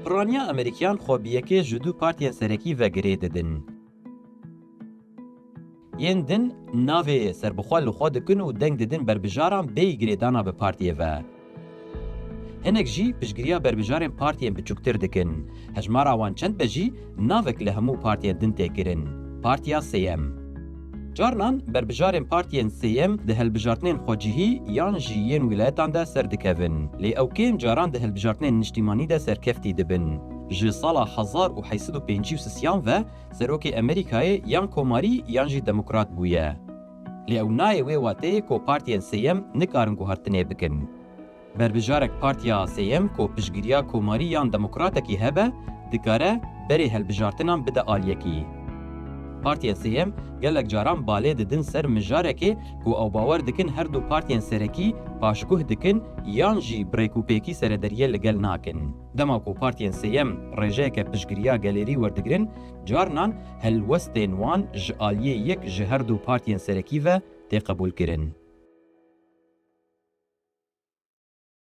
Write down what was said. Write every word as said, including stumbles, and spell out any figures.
Piraniya Amerîkiyan xwe bi yekê ji du partiyên serekî ve girê didin. Yên din navê serbixwe li xwe dikin û deng didin berbijaran bêyî girêdana bi partiyê ve. Hinek jî piştgiriya berbijarên partiyên biçûktir dikin. Hejmara wan çend be jî, navek li hemû partiyên din tê kirin. Partiya Sêyem. Carnan berbijarên partiyên sêyem di hilbijartinên xwecihî yan jî yên wîlayetan de serdikevin. Lê ew kêm caran di hilbijartinên niştîmanî de serkeftî dibin. Ji sala hezar û heyt sed û pêncî û sisiyan ve serokê Amerîkayê yan komarî yan jî demokrat bûye. Lê ew nayê wê wateyê ku partiyên sêyem nikarin guhartinê bikin. Berbijarek partiya sêyem ku piştgiriya komarî yan demokratekî hebe, dikare berê hilbijartinan bide aliyekî. Partiyên sêyem gelek caran balê didin ser mijarekê ku ew bawer dikin her du partiyên serekî paşguh dikin yan jî bi rêkûpêkî serederiyê li gel nakin. Dema ku partiyên sêyem rêjeyeke piştgiriya gelêrî werdigirin, carnan helwestên wan ji aliyê yek ji her du partiyên serekî ve tê qebûlkirin.